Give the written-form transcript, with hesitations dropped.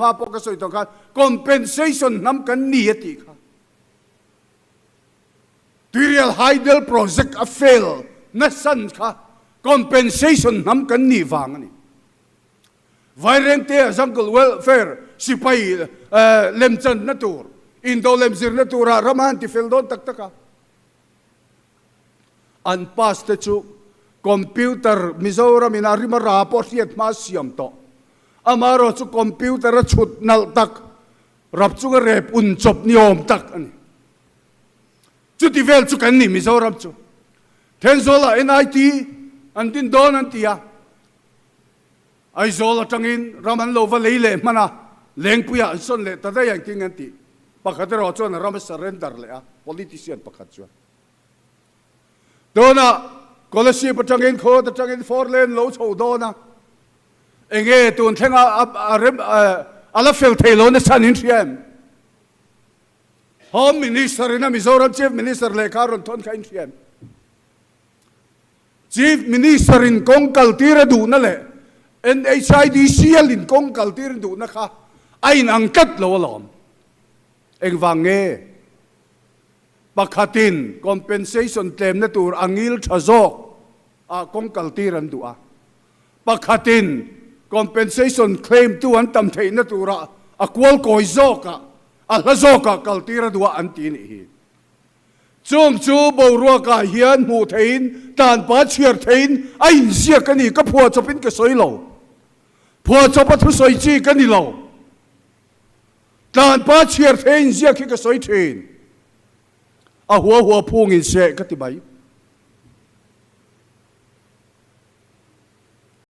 hma pawh ka sawi tawh khan compensation hnam kan ni a tih kha. Tuirial Hydel Project a fail nasan kha compensation hnam kan nih vang a ni. Vairengte-a Jungle Welfare sipai lemchanna tur, indo lemzirna turah ram a han tifel dawn tak tak a. An pass te chu computer Mizoram in a rim a ra pawh hriat hma siam tawh. Amaherawh chu computer a chhut nalh tak, rap chunga rep un chawp ni awm tak a ni. Chuti vel chu kan ni Mizoram chu. Thenzawl ah NIT an din dawn an ti a. Aizawl atangin ram an lo va lei leh hman a, Lengpuiah an sawn leh ta daih ang king an tih. Pakhat erawh chuan a ram a surrender leh a, politician pakhat chuan. Tunah Kolasib atangin Khawt atangin Four Lane lo chho dawn a, enge tun thlenga a rem a la fel thei lo nasa an inhria em? Home Minister in a Mizoram Chief Minister lehkha a rawn thawn kha inhria em? Chief Minister in kawng kal tir a duhna leh NHIDCL in kawng kal tir a duhna kha a inang tlat lo alawm. Engvang nge? Pakhatin compensation tlemna tur a ngil tha zawk ah kawng kal tir an duh a, pakhatin compensation claim tu an tam theihna turah a kual kawi zawkah, a hla zawkah kal tir a duh a an ti nih hi. Chung chu boruakah hian hmuh theihin, tanpa chhiar theihin a inziak a ni. Ka phuahchawpin ka sawi lo. Phuahchawpa thusawi chi ka ni lo. Tlanpa chhiar thei a inziak hi ka sawi thin. A hua hua phungin seh ka ti mai.